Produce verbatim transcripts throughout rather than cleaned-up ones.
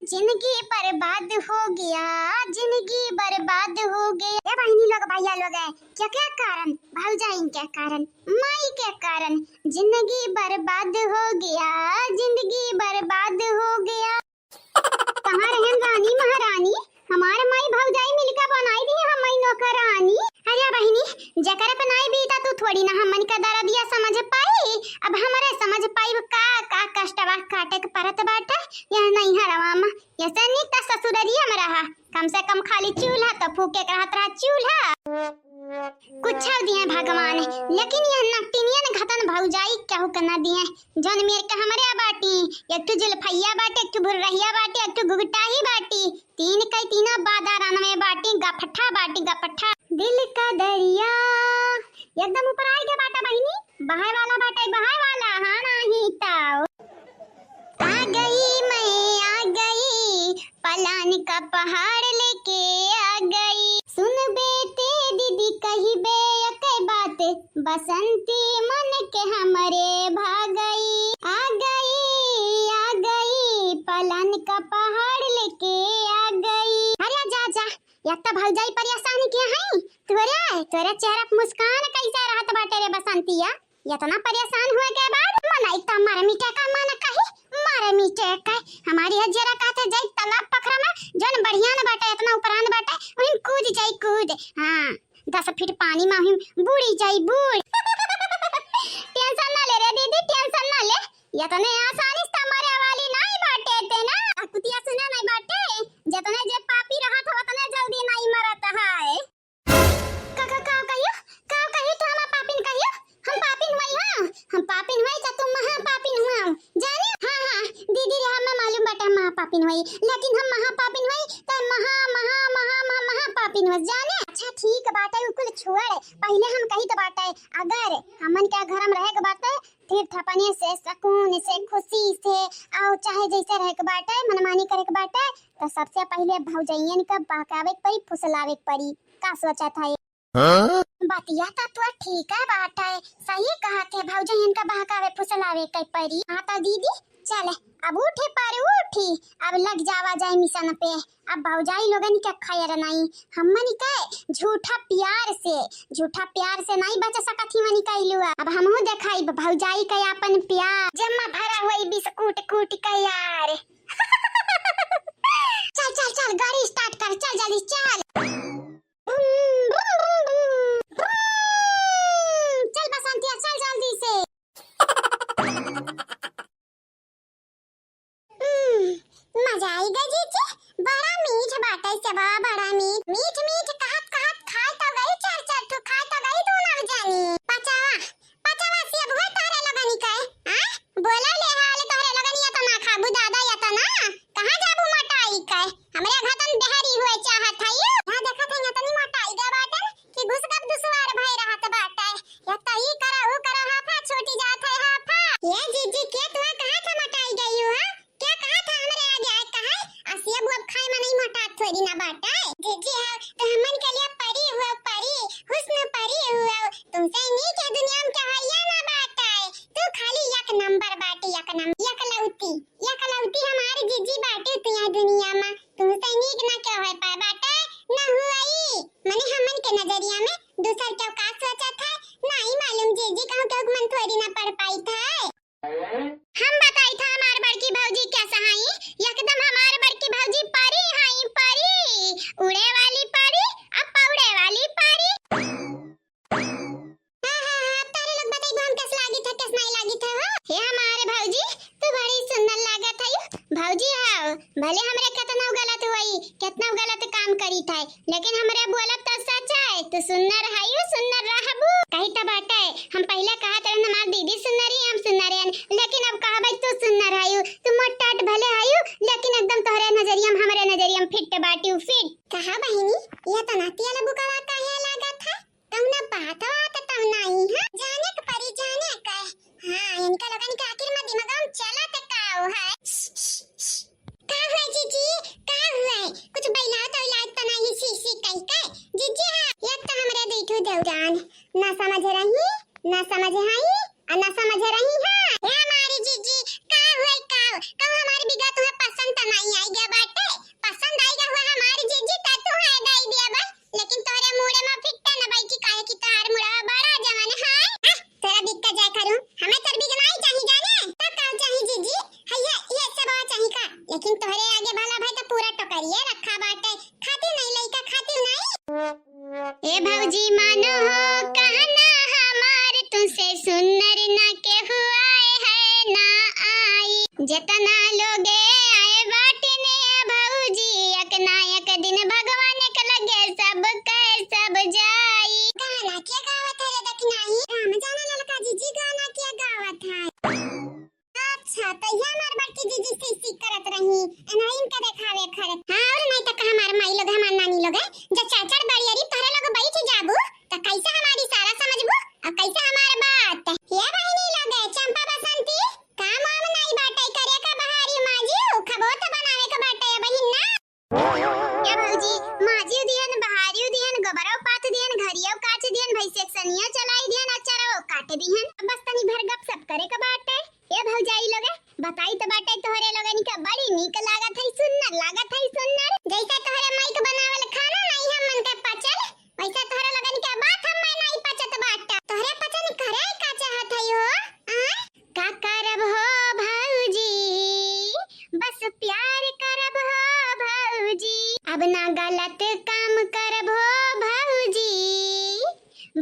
जिंदगी बर्बाद हो गया, जिंदगी बर्बाद हो गया। ए बहिनी लोग, भैया लोग, है क्या, क्या कारण? भौजाइन के कारण, माई के कारण, जिंदगी बर्बाद हो गया, जिंदगी बर्बाद हो गया। कहाँ रहन रानी महारानी, हमार माई भौजाई मिलकर बनाई दी हमई नौकरानी। अरे बहिनी, जेकरे पे नाई बीता तू थोड़ी ना हमन का दरदिया समझ पाई। अब हमरे समझ पाई का, का कष्टवा काटे के परत बाटे। यह नैहरवा में, यसे निक त ससुररिया में रहा। कम से कम खाली चूल्हा तो फूके के रहत रहा चूल्हा। कुछ दिए भगवान, लेकिन यह नकटिनियन घतन भौजाई केहू के ना दिए। जौन मेर के हमरे बाटी, एक ठो जुल्फैया बाटे, एक ठो भुर्रहिया बाटे, एक ठो घुघटाही बाटी। तीन कई तीनों बादारन में बाटी, गपठा बाटी, गपठा। दिल का दरिया एकदम ऊपर आइ गया बाटा बहिनी, बहाए वाला बाटे, बहाए वाला, हाँ नाही ताओ। आ गई मैं, आ गई, पलान का पहाड़ लेके आ गई। सुन बेटे दीदी कही बे एक बात, बसंती मन के हमरे भा गई। आ गई, आ गई, पलान का पहाड़ लेके आ गई। अरे जा, जा, या त भौजाई परेशान के हैं। तोरे, तोरे चेहरा पे मुस्कान कैसे रहत बाटे रे बसंतिया? इतना परेशान हुए के बाद मनई त मर मिटे का मन कही, मर मिटे का। हमारी हजियरा कहते जाई तालाब पखरा में, जौन बढ़िया न बाटे, इतना उपरान बाटे, वहीं कूद जाई कूद। हाँ, दस फीट पानी में वहीं बूड़ी जाई बूड़। टेंशन ना ले रे दीदी, टेंशन ना ले, इतने आसानी से त मरे वाली नहीं बाटे ते ना। आ कुतिया सुना नहीं बाटे, जितने जे पापी रहत हो उतने जल्दी नहीं मरत है। का, का, का कहियो? का कहियो तू हमार पापिन कहियो? हम पापिन हुई हाँ? हम पापिन हुई त तू महा पापिन हुआ। जाने? हाँ, हाँ, दीदी रे हमें मालूम बाटे हम महा पापिन हुई, लेकिन हम महा पापिन हुई त महा, महा, महा, महा, महा पापिन हुआ। जाने? अच्छा ठीक बाटे, उ कुल छोड़। पहिले हम कहित बाटे, अगर हमन के घर में रहे के बाटे, तीर्थ अपने से, सुकून से, खुशी से, और चाहे जैसे रहे के बाटे, मनमानी करे के बाटे, तो सबसे पहिले भौजैयन के बहकावे के पड़ी, फुसलावे के पड़ी। का सोचत है? हाँ? बतिया तो तू ठीक है बाटे, सही कहत है, भौजैयन के बहकावे फुसलावे के पड़ी। हाँ तो दीदी, चल अब उठी पर उठी, अब लग जावा जाए मिशन पे। अब भौजाई लोगन के खैर नहीं, हमन के झूठा प्यार से, झूठा प्यार से नहीं बच सकत ही मनी कैलुआ। अब हमहू देखाई भौजाई के आपन प्यार, जम्मा भरा हुई बिस्कुट कूट के यार। चल, चल, चल, गाड़ी start कर, चल जल्दी, चल। चल बसंतिया, चल जल्दी से। हम्म, मजा आई गई जीजी, बड़ा मीठ बाटे सेवा, बड़ा मीठ। मीठ मीठ कहत कहत खाए तो गई चार चार ठो, खाए तो गई दोनों जानी। पचावा, पचावा सेब हुए तोहरे लगनी के, हाँ? बोला ले हाल तोहरे लगनी या तो ना खाबू दादा या तो ना, कहाँ जाबू मोटाई के? हमरे घतन देहरी हुए चाहत है यू। हाँ देखत है इतनी मोटाई गए बाटन कि घुसकब दुश्वार भय रहत बाटे। या तो ई करा, ऊ करा, हाफा छूटी जात है, हाफा। ये जीजी के तुआ कहाँ था मोटाई गई हो, हाँ? क्या कहा था हमरे आगे आए कहा? आ सेब अब खाए में नहीं मोटा थोड़ी ना बाटे। जीजी हो तो हमन के लिए परी हुआ, परी, हुस्न परी हुआ। तुमसे नीक है दुनिया में क्या है या ना बाटे। तू खाली एक नंबर बाटे, एक नंबर, एकलौती, एकलौती हमारे जीजी बाटे तू यहाँ दुनिया में। तुमसे नीक ना क्या है पाए बाटे, ना हुई। मने हमन के नजरिया में दूसर क्यों का सोचत है, नहीं मालूम जीजी, कहूँ क्यों मन थोड़ी ना पड़ पाई था। हम बताई था हमार बड़की भौजी कैसा हई, एकदम हमार बड़की भौजी परी हई, परी, उड़े वाली परी, अब पौड़े वाली परी। हाँ, हाँ, हाँ, अब तारे लोग बताइबो हम कैसे लागित है, कैसे नहीं लागित है, हो? हे हमारे भौजी, तू बड़ी सुंदर लागत है। भौजी हो, भले हमरे केतना गलत होई, केतना गलत काम करी थे, लेकिन हमरे बोलब तो सच है। तू सुंदर हयू, सुंदर रहबू। कही तो बाटे, हम पहले कहत रहन हमार दीदी सुंदर ही, हम सुंदर हन, लेकिन अब कहबै तू सुंदर हयू, तू मोटाट भले हयू, लेकिन एकदम तोहरे नजरिया में, हमरे नजरिया में फिट बाटी, फिट। कहा बहिनी, ये तो नाती वाला बुकावा काहे लागत है? कौनो बात वात तो नहीं है, जाने के परी, जाने के। हाँ, इनका लोगन के आखिर में दिमाग में चलत का है? का हुआ जीजी, का हुआ? कुछ बैलात वैलात तो नहीं सी सी कई के? जीजी हाँ, ये तो हमरे दुई ठो देवरान ना समझ रही, ना समझ हई, और ना समझ रही है। हे हमारी जीजी, का हुआ, का कहूँ हमार बिगहा तुम्हें पसंद त नाहीं आइ गया बाटे, पसंद आइ गया हुआ हमार जीजी त तू है दइ दिया बा, लेकिन तोहरे मुड़े में फिट्टा न बैठी, काहे कि तोहार मुड़वा बड़ा जवन है। आह, तोरा बिग का जाए करूँ, हमें तोर बिग नाहीं चाही जाने, तो का चाही जीजी? है ये, ये सब चाही का? लेकिन तोहरे आगे भला भाई तो पूरा टोकरिए रखा बाटे, खातिर नाहीं, लइका खातिर नाहीं। ए भौजी मानो हो कहना हमार, तुमसे सुन्नर ना केहू आए है ना आई। जेतना लोगे आए बाटिन ए भौजी, एक ना एक दिन भगवान के लगे सब के सब जाई। गाना के गावत है रे दखिनाही? राम जाने ललका जीजी गाना के गावत है। अच्छा, तो यह हमार बड़की जीजी से सीख करत रही, एनहिन के देखावे खरत। हाँ, और नहीं तो का हमार माई लोग, हमार नानी लोग है, जब चाचड़ बड़ियरी तोहरे लोग बैठ जाबू, तो कैसे हमार इशारा समझबू और कैसे हमार बात? ये बहिनी लोग है, चंपा बसंती, काम वाम नहीं बाटे करे का बहारी माजी, खबो तो बनावे के बाटे बहिन ना। ए भौजी, माजियो दिहन, बहारियो दिहन, गोबरो पाथ दिहन, घरियो काच दिहन, भैंसे के सनियो चलाई दिहन, अचरवो काट दिहन। अब बस तनी भर गपशप करे के बाटे। ए भौजाई लोगे, बताई त बाटे तोहरे लोगन के बड़ी नीक लागत है, सुन्नर लागत है, सुन्नर। जैसे तोहरे माई के बनावल खाना नाहीं हमन के पचल, वैसे तोहरे लोगन के बात हमें नाहीं पचत बाटे। तोहरे पचन करे का चाहत है हो? आय? का करब हो भौजी, बस प्यार करब हो भौजी, अब ना गलत काम करब हो भौजी,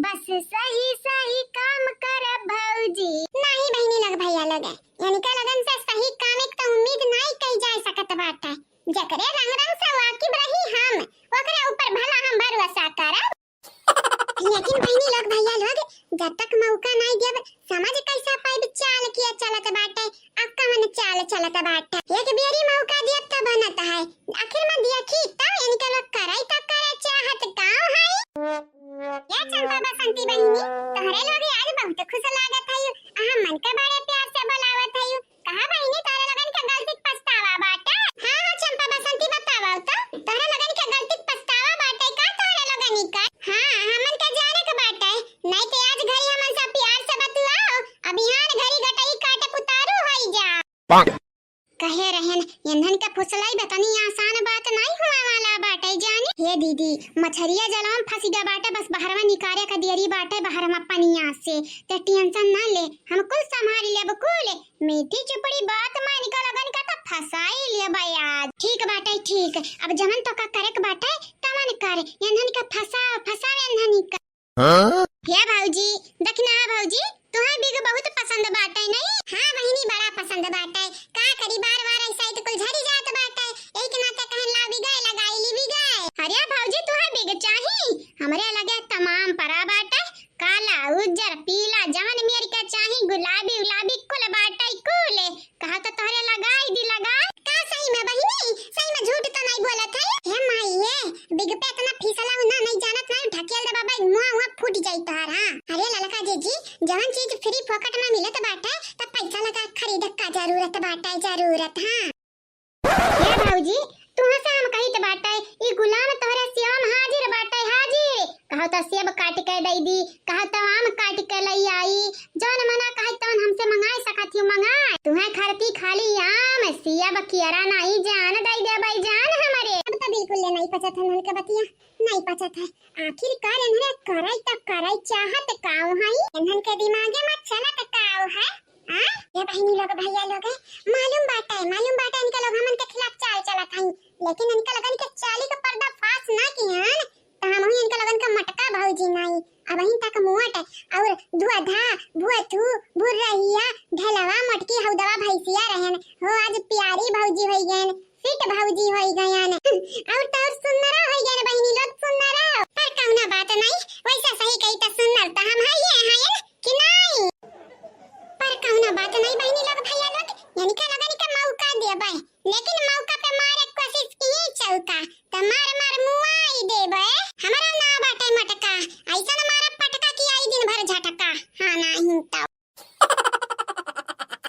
बस सही सही काम करब भौजी। नाहीं बहिनी लोग, भैया लोग, इनका लोगन से सही काम एक तो उम्मीद नाहीं कई जा सकत बाटे। जकरे रंग रंग से वाकिफ रही हम, ओकरे ऊपर भला हम भरोसा करब। लेकिन बहिनी लोग, भैया लोग, जब तक मौका नाहीं देब, समझ कैसा पाइब चाल किया चलत बाटे, आ कवन चाल चलत बाटे। एक बेरी मौका देब त बनत है, आखिर में देखी तब इनके लोग करे त करे चाहत काव है। ए चंपा बसंती बहिनी, तोहरे लोग आज बहुत खुश लागत है, आ हमन के बड़े प्यार से बुलावत है। कहा बहिनी, तोहरे लोगन के गलती के पछतावा बाटे? हाँ, हाँ, चंपा बसंती, बतावा तो, तोहरे लोगन के गलती के पछतावा बाटे का तोहरे लोगन के? हाँ, हमन के जाने के बाटे, नहीं तो आज घरी हमन से प्यार से बतुआओ, अब बिहान घरी गटई काटे कुतारू होई जा। कहे रहन, एन्हन के फुसलाई बतनी आसान बात नाहीं हुआ वाला बाटे जाने। हे दीदी, मछरिया जलवा में फंस गया बाटे, बस बहरवा निकारे का देरी बाटे, बहरवा पनिया से, ते tension ना ले, हम कुल संभाल लेब कुल। मीठी चुपड़ी बात मान के लोगन का त फंसाई लेबा आज। ठीक बाटे, ठीक। अब जवन तोका करे के बाटे, तवन कर। एन्हन के फंसाव, फंसाव एन्हन के। हाँ? हे भौजी, दखिना भौजी, तुहें बिग बहुत पसंद बाटे, नहीं? हाँ बहिनी, बड़ा पसंद बाटे। का करी, बार बार ऐसा ही तो कुल झरी जात बाटे। यही के नाते कहन ला बिगाए लगाई ली बिगाए। अरे भौजी, तुहें बिग चाही? हमरे लगे तमाम परा बाटे। काला, उज्जर, पीला, जवन मेर के चाही, गुलाबी उलाबी कुल बाटे कुल। कहा तो तोहरे लगाई दी लगाई। का सही में बहिनी? सही में झूठ तो नहीं बोलत है? हे माई हे, बिग पे इतना फीसला हूँ ना, नहीं जानत ना, ढकेल दे बाबा, मुआ हुआ फूट जाई तोहार, हाँ। अरे ललका जीजी, जवन चीज free फोकट में मिलत बाटे, त पैसा लगा खरीद का जरूरत बाटे, जरूरत, हाँ। हे भौजी, तुहाँ से हम कहित बाटे, ई गुलाम तोहरे सेवा में हाजिर बाटे, हाजिर। कहो तो सेब काट के दई दी, कहो तो आम काट के लई आई, जौन मना कहे तौन हमसे मंगाए सकत ही मंगाए। तुहें खरती खाली आम, सेब, केरा नाहीं जान दई दे भाई जान हमरे। अब तो बिल्कुल ले नाहीं पचत है इन्हन के बतिया, नाहीं पचत है। आखिरकार इन्हन करे तो करे चाहत काऊ है, इन्हन के दिमागे में चलत काऊ है। हाँ? ये बहिनी लोग, भैया लोग, मालूम बाटे, मालूम बाटे इनके लोग हमन के खिलाफ चाल चलत हई, लेकिन इनके लोगन के चाली के पर्दाफाश ना किहन, त हमहू इनके लोगन के मटका भौजी नाई, अबहिन तक मुअट और धुआधा, भुअथू, भुर्रहिया, ढेलवा, मोटकी हौदवा भैंसिया रहन, हो आज प्यारी भौजी होई गयन, fit भौजी होई गयन, और तो और सुन्नरा होई गयन बहिनी लोग, सुन्नरा।